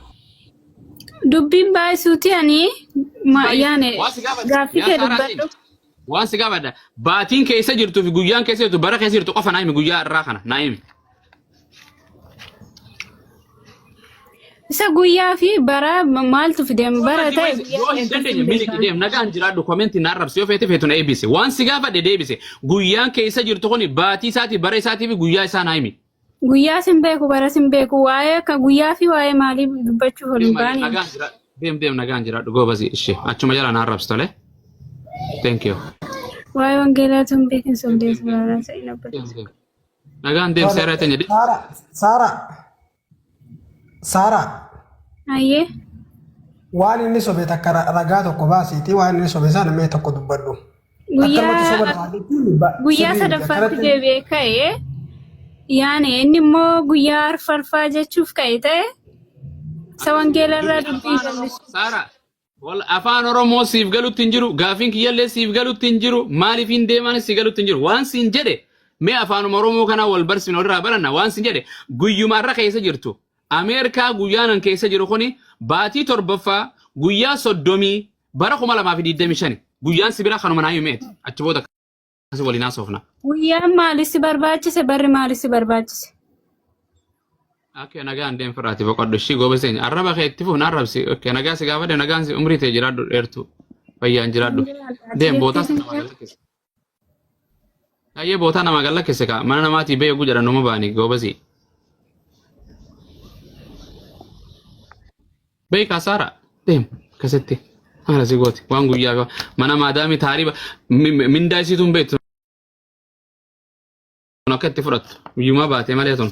Dubbiin baay'isuuti ani yaane Waan si gaafadha. gaaffii Yaa kee Saaraa dubbadhu. Waan si gaafadha. Baatiin keessa jirtuu fi guyyaan keessa jirtu bara keessa jirtu qofa naa himi guyyaa irraa kana naa himi. Isa guyyaa fi bara maaltu fide bara ta'e Yoo hin dandeenye miliqi deem nagaan jiraadhu komentii na arrabsi yoo feete feetu na eebbise. Waan si gaafadhe deebise. Guyyaan keessa jirtu kuni baatii isaatii bara isaatii fi guyyaa isaa naa himi. Guyyaa sin beeku bara sin beeku waa'ee akka guyyaa fi waa'ee maalii dubbachuuf ol hin baane. Nagaan jiraadhu. Deem deem nagaan jiraadhu goobasi ishee achuma jala na arrabsi tole. Thank you. Waa'ee wangeelaa tun beekin sobdeessu baraaraa sa'in abbata. Deem deem. Nagaan deem seera teenya deem. Saara, Saara, Saara, Ayyee. waan inni sobe takka ragaa tokko baasiiti waan inni sobe sana mee tokko dubbadhu. Akkanumatti soba Guyyaa namaa jechuun guyyaa sirrii miti. sadaffaatti Akkanatti deebi'ee ka'ee Yaani inni immoo guyyaa arfaffaa jechuuf ka'e ta'e isa wangeela irraa dubbii jallisu. Saara, wal afaan Oromoo siif galutti hin jiru, gaafiin kiyyallee siif galutti hin jiru, maaliif hin deemaan si galutti hin jiru. Waan siin jedhe mee afaanuma Oromoo kanaa wal barsiifna walirraa baranna waan siin jedhe guyyuma irra keessa jirtu. Ameerikaa guyyaan an keessa jiru kuni baatii torbaffaa guyyaa 30 bara 2025 guyyaan si biraa kanuma naa himeeti. Achi booda akkasii waliin haasofna. Guyyaan maaliif si barbaachise barri maaliif si barbaachise? Akka nagaan deem firraati boqodhu ishii goobas teenya arraba kee itti fuuf na arrabsi. Okay, nagaa si gaafadhe nagaan si umrii tee jiraadhu dheertu fayyaan jiraadhu. Deem bootaa sana nama gallakkise. Ayyee bootaa nama gallakkise kaa mana namaatii bee oguu jedhan numa baani goobasii. Beekaa Saara deem akkasitti haala si gooti waan guyyaa mana maadaamii taariba mindaa isiitu hin beektu akka itti fudhattu guyyumaa baatee malee tun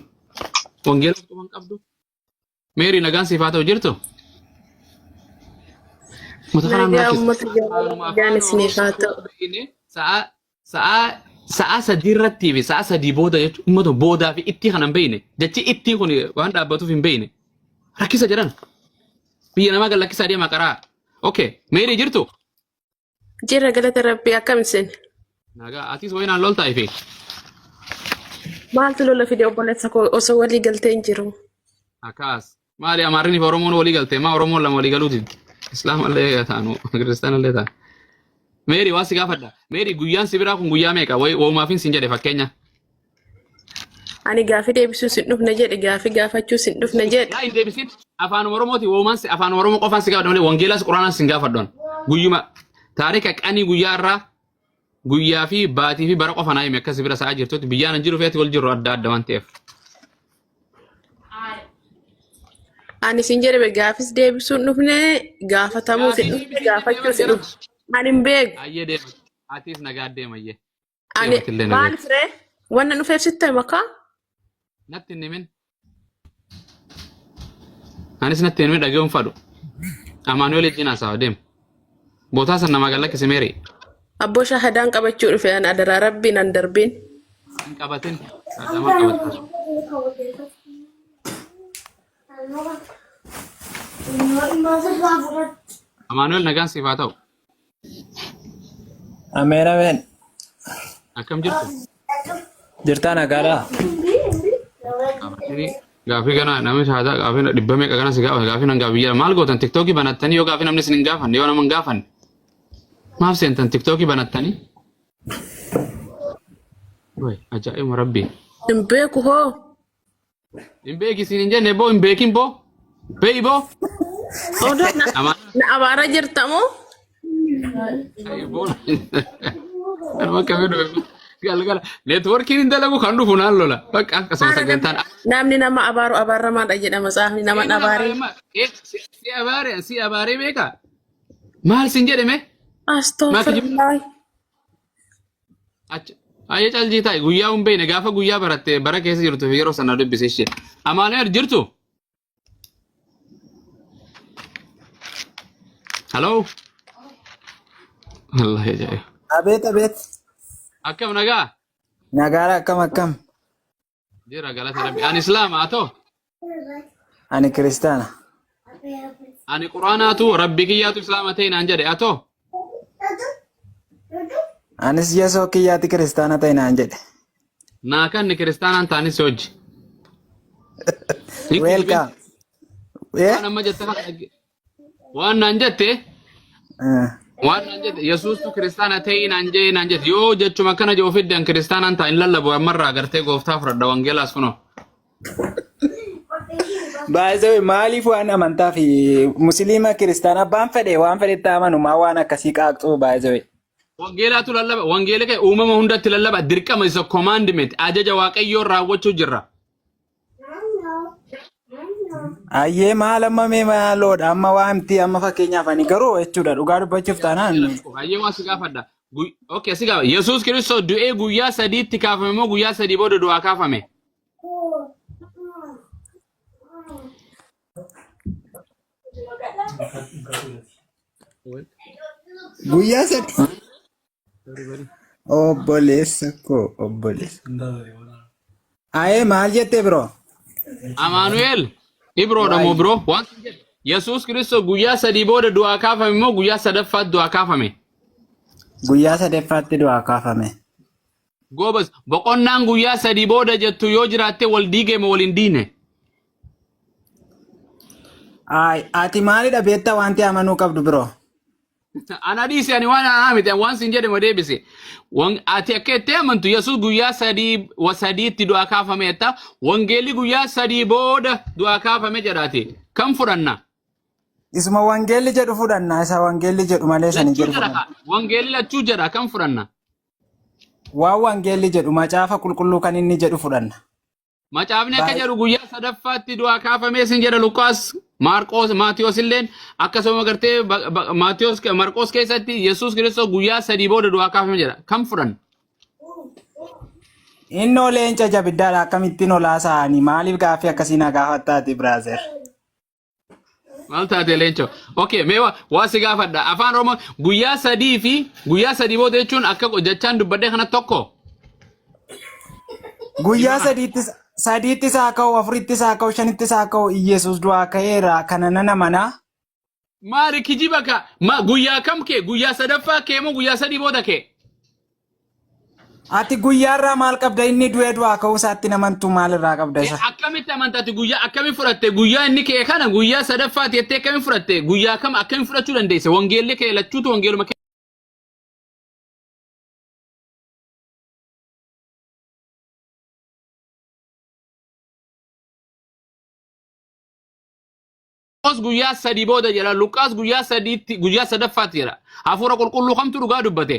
wangeela quban qabdu meerii nagaan siif haa ta'u jirtu mata kanaan Nagaa rakkisa. uummata jaalala nagaan isiniif haa ta'u. Sa'a sa'a sa'a sadii irrattii fi sa'a sadii booda jechuun uummata boodaa fi ittii kana hin beekne jechi ittii kun waan dhaabbatuuf hin beekne rakkisa jedhan biyya namaa gad lakkisaa deema qaraa. Okay, meerii jirtu? Jira galata rabbii akkam isin? Nagaa atis wayinaan loltaa ife. Maaltu lola fide obboleessa koo osoo walii galtee hin jiru. Akkas. Maali Amaarri fi Oromoon walii galtee maa Oromoon lama walii galuu diddi. Islaamallee taanu Kiristaanallee taanu. Meeri waa si gaafadha. Meeri guyyaan si biraa kun guyyaa meeqa? Wayi woomaafin sin jedhe fakkeenya. Ani gaafii deebisuu sin dhufne jedhe gaafii gaafachuu sin dhufne jedhe. Yaa hin deebisin afaan Oromooti woomaan si afaan Oromoo qofaan si gaafadha malee wangeelaas quraanaas sin gaafadhu. Guyyuma taarika qanii guyyaa irraa guyyaa fi baatii fi bara qofa naa himi akkasi bira sa'aa jirtutti biyyaan hin jiru feeti wal jirru adda adda waan ta'eef. Ani sin jedhe gaafis deebisuu hin dhufne gaafatamuu sin dhufne gaafachuu sin dhufne. Ani hin beeku. Ayyee deema. Atiis nagaa deema ayyee. Ani Deema atillee nagaa. maal firee? Wanna dhufeef sitti hima kaa? Natti hin himin. Anis natti hin himin dhaga'uun fadhu. Amaanu'eel wajjin haasawa deema. Bootaa san namaa gad lakkisi meeri. Abboo shahadaan qabachuu dhufe an adaraa rabbiin an darbiin. Hin qabatin. Nama qabatta. Amaanu'eel nagaan siif haa ta'u. Ameen ameen. Akkam jirtu? Jirtaa nagaadhaa? Qabatini gaafii kana namni shahaadaa gaafii dhibba meeqa kana si gaafata gaafii nan gaafii jira maal gootan tiktookii banattanii yoo gaafii namni isin hin gaafanne yoo nama hin gaafanne maaf seentan tiktookii banattanii? Way ajaa'ibuma rabbii. Hin beeku hoo. Hin beeki siin hin jenne boo hin beekin boo. Beeyi boo. Odoo na Amaan. na abaara jirta moo? Ayi boo. Kanuma akkamii dhufe galgala. Neetwoorkiin hin dalagu kan dhufu naan lola. Bakka akkasuma sagantaan. Namni nama abaaru abaaramaadha jedha matsaafni nama hin abaarin. Si abaare si abaaree beekaa? Maal siin jedhe mee? Astaghfirullah. Achi ayyee caljii taa'i guyyaa hin beekne gaafa guyyaa baratte bara keessa jirtu fi yeroo sana dubbise ishee. Amaanu'eel jirtu? Haloo? Allah ajaa'iba. Abeet abeet. Akkam nagaa? Nagaadha akkam akkam. Jira galata rabbi. Ani Islaama haa ta'u. Ani kiristaana. Ani Quraanaatu rabbi kiyyaatu Islaama ta'e naan jedhe haa ta'u. Anis yesoo kiyyaatti kiristaana ta'e naan jedhe. Naa kanni kiristaanaan taanis si hojji. Welcome. Waan amma jette kana Waan naan jette waan naan jette Yesuustu kiristaana ta'ii naan jee naan jette yoo jechuma akkana jedhu fidde an kiristaanaan ta'a hin lallabu ammarraa gartee gooftaa fudhadha wangeelaas kunoo. Baay'ee maaliif waan amantaa fi musliima kiristaana abbaan fedhe waan fedhetti amanu maa waan akkasii qaaqxuu baay'ee. Wangeelaatu lallaba wangeela kee uumama hundatti lallaba dirqama isa commandment ajaja waaqayyoon raawwachuu jirra. Ayyee maal amma mee maaloodha amma waamti amma fakkeenyaaf ani garuu jechuudha dhugaa dubbachuuf taanaan Ayyee waan si gaafadha. Okay, si gaafa. Yesuus Kiristoos du'ee guyyaa sadiitti kaafame moo guyyaa sadii booda du'aa kaafame? Guyyaa sadi. Obboleessa koo obboleessa. Ayee maal jettee biroo? Amaanu'eel Ibroodha moo Waayee. biroo? Waan sin jedhe. Yesuus Kiristoos guyyaa sadii booda du'aa kaafame moo guyyaa sadaffaatti du'aa kaafame? Guyyaa sadaffaatti du'aa kaafame. Goobas boqonnaan guyyaa sadii booda jettu yoo jiraatte wal diigee moo wal hin diine? Ay, ati maalidha beektaa wanti amanuu qabdu biroo? Ana dhiisi ani waan anaa miti ani waan sin jedhe ma deebise. Ati akka itti amantu Yesuus guyyaa sadii wa sadiitti du'aa kaafame jetta. Wangeelli guyyaa sadii booda du'aa kaafame jedhaati. Kam fudhanna? Isuma wangeelli jedhu fudhanna isa wangeelli jedhu malee sani Lachuu jedhu jedha fudhanna. kaa. Wangeelli lachuu jedha kam fudhanna? Waan wangeelli jedhu macaafa qulqulluu kan inni jedhu fudhanna. Macaafni akka Baay'ee. jedhu guyyaa sadaffaatti du'aa kaafamee sin jedha Luqaas, Maarqoos, Maatiyos illeen akkasuma gartee Maatiyos, Marqoos keessatti Yesuus Kiristoos guyyaa sadii booda du'aa kaafame jedha. Kam fudhanna? Innoo leenca jabiddaadha akkamittiin olaa sa'anii maaliif gaaffii akkasii na gaafattaati brother? Maal taate leencoo? Okay, mee waa si gaafadha. Afaan Oromoo guyyaa sadii fi guyyaa sadii booda jechuun akka jechaan dubbadhee kana tokko. Guyyaa sadiittis haa ka'u afurittis haa ka'u shanittis haa ka'u Iyyasuus du'aa ka'eera kana nan amanaa. Maali kijiba ka ma guyyaa kam kee guyyaa sadaffaa kee moo guyyaa sadii booda kee? Ati guyyaarraa maal qabda inni du'ee du'aa ka'uu isaatti namantuu maalirraa qabda isa? Akkamitti amanta ati guyyaa akkamii fudhatte guyyaa inni kee kana guyyaa sadaffaati jettee akkamii fudhatte guyyaa kam akkamii fudhachuu dandeesse wangeelli kee lachuutu wangeeluma kee. Luqaas guyyaa sadii booda jedha. Luqaas guyyaa sadiitti guyyaa sadaffaatti jedha. Hafuura qulqulluu kamtu dhugaa dubbate?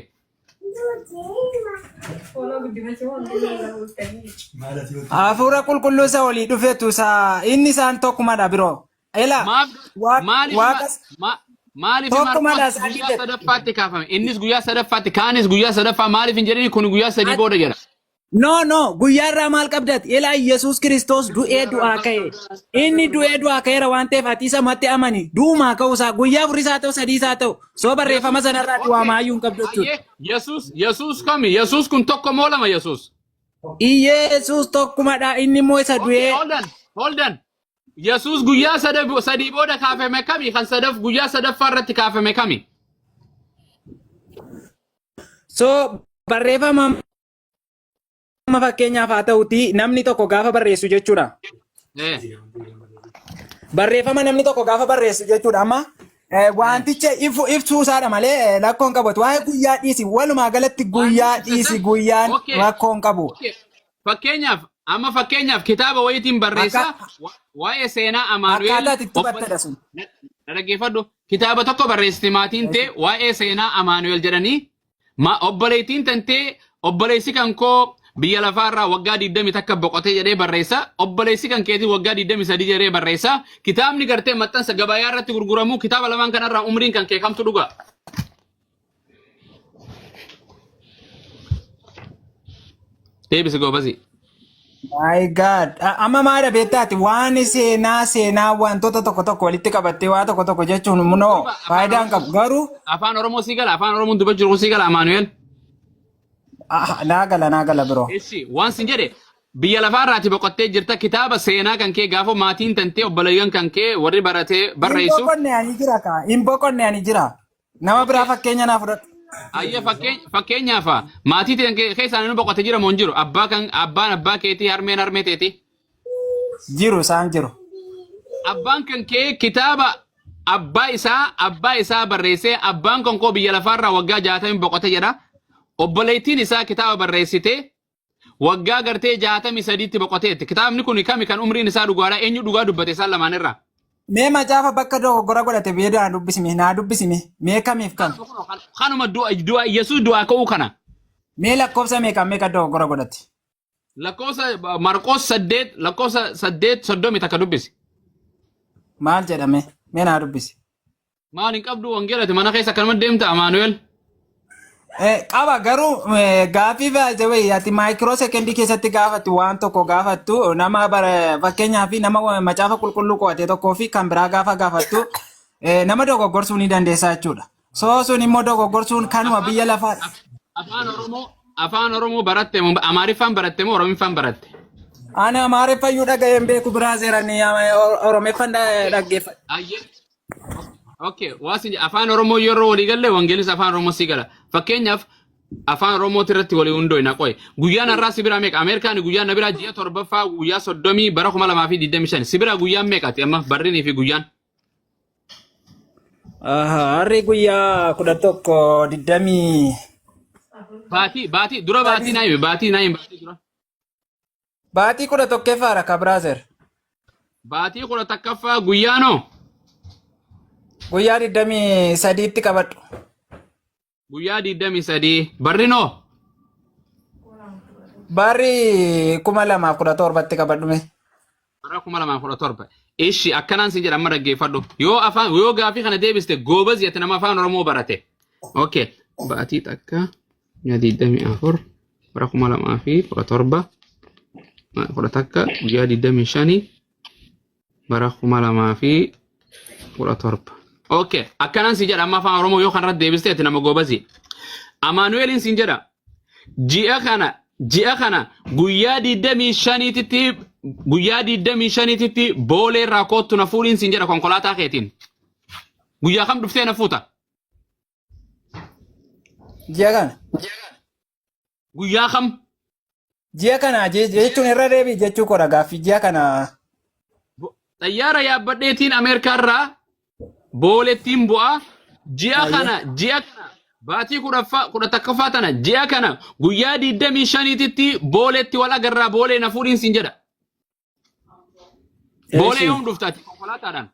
Hafuura qulqulluu isa olii dhufetu isa inni isaan tokkumadha biroo. Ela Maaf maaliif waaqa maaliif tokkumadha Marqos isaa guyyaa dide. sadaffaatti kaafame? Innis guyyaa sadaffaatti kaanis guyyaa sadaffaa maaliif hin jedhini kun guyyaa sadii booda jedha. No, no, guyyaa irraa maal qabdati? Ilaa Yesuus Kiristoos du'ee du'aa ka'e. Inni du'ee du'aa ka'eera waan ta'eef ati isa matti amani. Du'umaa ka'uusaa guyyaa afuris haa ta'u sadiis haa ta'u. Soo barreeffama sanarraa ati Okay. waamaayyuu hin qabdu jechuudha. Ayyee Yesuus Yesuus kami? Yesuus kun tokko moo lama Yesuus? Yesuus tokkumadha. Inni immoo isa Okay, du'ee hold on, hold on. Yesuus guyyaa sadii booda kaafame kami? Kan sadaf guyyaa sadaffaa irratti kaafame kami? So barreeffama amma fakkeenyaaf haa ta'uti namni tokko gaafa barreessu jechuudha. Barreeffama namni tokko gaafa barreessu jechuudha. Amma wanticha ibsuu isaadha malee rakkoo hin qabatu. Waa'ee guyyaa dhiisi walumaa galatti guyyaa dhiisi guyyaan rakkoo hin qabu. Fakkeenyaaf amma fakkeenyaaf kitaaba wayiitiin barreessaa waa'ee seenaa Amaanu'eel Akkaataa itti hubattedha sun. Na dhaggeeffadhu. Kitaaba tokko barreessite maatiin tee waa'ee seenaa Amaanu'eel jedhanii ma obboleettiin tantee obboleessi kan koo biyya lafaarraa waggaa 20 takka boqotee jedhee barreessa. Obboleessi kan keetii waggaa 23 jedhee barreessa. Kitaabni gartee maxxansa gabayaa irratti gurguramu kitaaba lamaan kanarraa umriin kan kee kamtu dhuga? Deebisi goobasi. My God. Amma maadha beektaati waan seenaa seenaa wantoota tokko tokko walitti qabattee waa tokko tokko jechuun munoo Afaan faayidaa hin qabu. Garuu Afaan Oromoo sii gala afaan Oromoon dubbachuu jiru sii gala Amaanu'eel. naa gala naa gala biroo. Eshi waan sin jedhe biyya lafaarraati boqottee jirta kitaaba seenaa kan kee gaafa maatiin tantee obboleeyyan kan kee warri baratee Hin barreessu. boqonne ani jira kaa. Hin boqonne ani jira. Nama biraa fakkeenya naa fudhadhu. Ayyee fakkeenyaaf maatii ta'an keessaan inni boqote jira moo hin jiru? Abbaa kan abbaan abbaa keetii harmeen harmee teetii. Jiru isaan jiru. Abbaan kan kee kitaaba abbaa isaa barreessee abbaan kan koo biyya lafaarraa waggaa 60 boqote jedha. Obboleettiin isaa kitaaba barreessitee waggaa gartee 63tti boqoteetti. Kitaabni kun kami kan umriin isaa dhugaadha? Eenyu dhugaa dubbate isaan lamaan irraa? Mee macaafa bakka dogoggora godhate mee naa dubbisime naa dubbisime mee kamiif kam? Kanuma du'a du'a Yesuus du'aa ka'uu kana. Mee lakkoofsa meeqa meeqa dogoggora godhate? Lakkoofsa Marqoos 8 lakkoofsa 8:31 dubbisi. Maal jedhame? Mee naa dubbisi. Maal hin qabdu wangeelati mana keessa akkanuma deemta Amaanu'el. Qaba garuu gaaffii baay'ee ati maayikiroo sekendii keessatti gaafattu waan tokko gaafattu nama fakkeenyaaf nama macaafa qulqulluu qo'ate tokkoo fi kan biraa gaafa gaafattu nama dogoggorsuu ni dandeessa jechuudha. Soo sun immoo dogoggorsuun kanuma biyya lafaa. Afaan Oromoo Afaan Oromoo baratte moo Amaariffaan baratte moo Oromiffaan baratte? Ani Amaareffayyuu dhaga'een beeku biraa seeranii Oromeeffan dhaggeeffadha. Ayyee. Okay, waa sin afaan Oromoo yeroo walii galle wangeelis afaan Oromoo si gala. Fakkeenyaaf afaan Oromooti irratti walii hundooyna qoy. Guyyaan har'aa si biraa meeqa? Ameerikaan guyyaan na biraa ji'a torbaffaa guyyaa 30 bara 2025. Si biraa guyyaan meeqaati amma barrinii fi guyyaan? Har'i guyyaa 11 20. Baatii baatii dura baatii naa himi baatii naa himi baatii dura. Baatii 11ffaadha ka brother. Baatii 11ffaa guyyaanoo? Guyyaa 23tti qabadhu. Guyyaa 23 barrinoo? Barri 2017tti qabadhu mee. Bara 2017. Ishi akkanaan sin jedha amma dhaggeeffadhu. Yoo afaan yoo gaafii kana deebiste goobaz jette nama afaan Oromoo barate. Okay. Baatii takka guyyaa 24 bara 2017 11 guyyaa 25 bara 2017. Okay. Akkanaan sin jedha amma afaan Oromoo yoo kanarratti deebiste ati nama goobazi. Amaanu'eeliin sin jedha. Ji'a kana guyyaa 25titti guyyaa 25titti boolee irraa koottu na fuudhiin sin jedha konkolaataa keetiin. Guyyaa kam dhuftee na fuuta? Ji'a kana. Guyyaa kam? Ji'a kana jechuun irra deebii jechuu koodha gaaffii ji'a kana. Xayyaara yaabbadheetiin Ameerikaa irraa boolettiin bu'aa ji'a kana ji'a kana baatii kudhaffaa 11ffaa tana ji'a kana guyyaa 25titti booletti wal agarraa boolee na fuudhiin siin jedha. Boolee yoom dhufta ati konkolaataadhaan?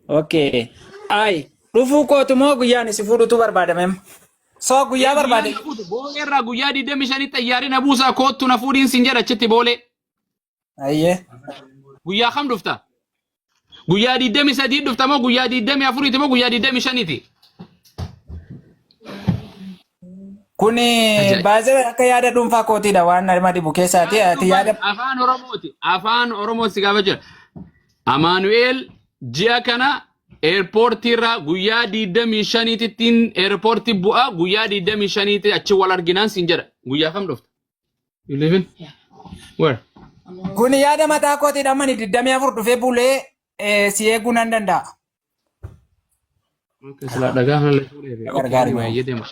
Okay. Ay, dhufuu kootu moo guyyaan si fuudhutu barbaadame? So guyyaa barbaade. Guyyaan na fuutu boolee irraa guyyaa 25 xayyaarri na buusaa koottu na fuudhiin siin jedha achitti boolee. Ayyee. Guyyaa kam dhufta? Guyyaa 23 dhufta moo guyyaa 24 moo guyyaa 25ti? Kun Ajaa'iba. baay'ee akka yaada dhuunfaa kootiidha waan nama dhibu keessaati. Ati yaada Afaan Oromooti. Afaan Oromoo si gaafa jira. Amaanu'eel ji'a kana eerpoortii irraa guyyaa 25ttiin eerpoortii bu'a guyyaa 25tti achi wal arginaan siin jedha. Guyyaa kam dhufta? You leaving? Yeah. Where? Kun yaada mataa kootiidha mani 24 dhufee bulee si eeguu nan danda'a. Okay, silaa dhagaa kana fuudhee fi. Okay, Gargaari anyway, moo. ayyee deema.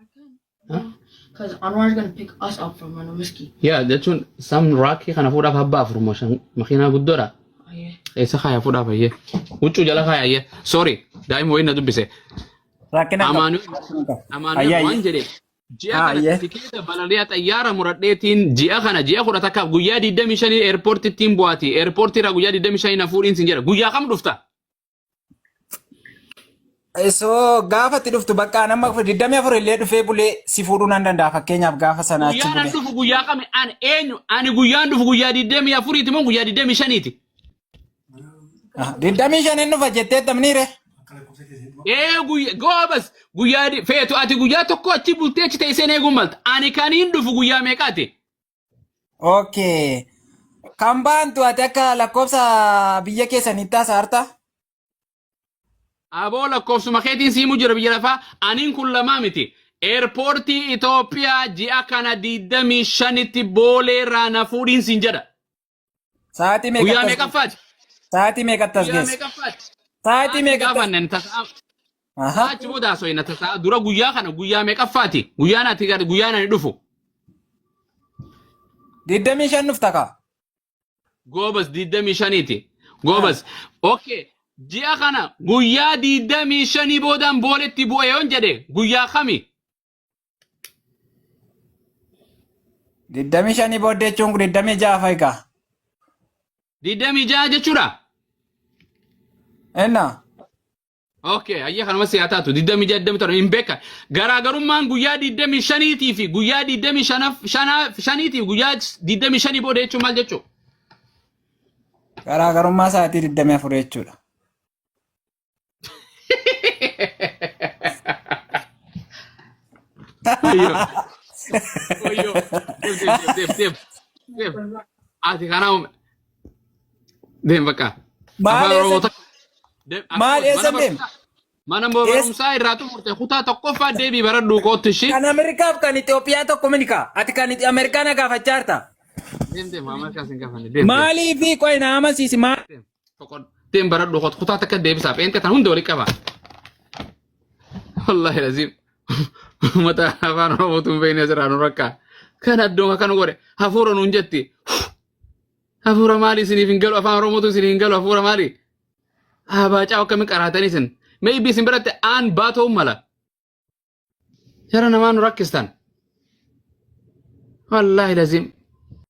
I can. Because Anwar is gonna pick us up from Manumiski. Yaa jechuun sam raakii kana fuudhaaf abbaa afur moo shan makiinaa guddoodha. Oh, yeah. Eessa kaaya fuudhaaf ayyee. Huccuu jala kaaya ayyee. Sorry, daa'ima wayii na dubbise. Rakkina qabu. Amaanu'el Amaanu'el Ayyee waan ayyee. jedhe ji'a Haa kana ayyee. tikeeta balali'a xayyaara muradheetiin ji'a kana ji'a 11f guyyaa 25 eerpoortittiin bu'aati. Eerpoortii irraa guyyaa 25 na fuudhiin sin jedha. Guyyaa kam dhufta? So gaafa itti dhuftu bakka nama 24 illee dhufee bulee si fuudhuu nan danda'a fakkeenyaaf gaafa sana achi Guyyaan an bulee. dhufu guyyaa kami? An eenyu? Ani guyyaan dhufu guyyaa 24ti moo guyyaa 25ti? 25 hin dhufa jettee tamniire. Ee guyyaa goobas guyyaa feetu ati guyyaa tokko achi bultee achi teessee eeguun malta. Ani kaniin dhufu guyyaa meeqaati? Okay. Kan baantu ati akka lakkoofsa biyya keessanitti haasa'arta? Aboo lakkoofsuma keetiin siimu jira biyya lafaa aniin kun lamaa miti. Eerpoortii Itoophiyaa ji'a kana 25tti boolee irraa na fuudhiin siin jedha. Sa'aatii Guyyaa meeqatti as geesse? meeqaffaati? Sa'aatii meeqatti as Guyyaa geesse? meeqaffaati? Sa'aatii Sa'aatiin meeqatti as gaafanne tasaa Aha. achi booda haasofna tasaa dura guyyaa kana guyyaa meeqaffaati? Guyyaan ati guyyaan ani dhufu. 25 dhufta kaa. Goobas 25ti. Goobas. Okay. Ji'a kana guyyaa 25 boodaan booletti bu'e yoon jedhe guyyaa kami? 25 booddee jechuun 26 fa'i kaa. 26 jechuudha. Inna. Okay, ayya kanuma si haa taatu. 26 27 hin beekan. Garaagarummaan guyyaa 25 fi guyyaa 25 fi guyyaa 25 booda jechuun maal jechuudha? Garaagarummaa sa'aatii 24 jechuudha. Ayyo. Ayyo. Deem deem deem deem deem. Ati kanaaf deem bakka. Maal Afaan eessa Oromoo takka. Deem maal akkuma eessa mana deem? barumsaa. Mana barumsaa irraa xumurte kutaa tokkoffaa deebii baradhuu kootti ishii. Kan Ameerikaaf kan Itoophiyaa tokko mini kaa. Ati kan Ameerikaa na gaafachaa jirta. Deem deem, Ameerikaa sin gaafanne, deem deem. Maaliif qoy na amansiisi maal? Deem baradhuu kootti, kutaa takka deebisaa pheenxee tan hunda walii qaba. Wallaahi laziim. Uummata afaan Oromootu hin beekne asirraa nu rakkaa. Kan addoon akkana godhe hafuura nuun jetti. Hafuura maali isiniif hin galu? Afaan Oromootu isiniif hin galu, hafuura maali? Abaacaa akkamiin qaraatanii isin? Maybe isin biratti aan baatoo mala. Jara namaa nu rakkistan. Wallaahi laziim.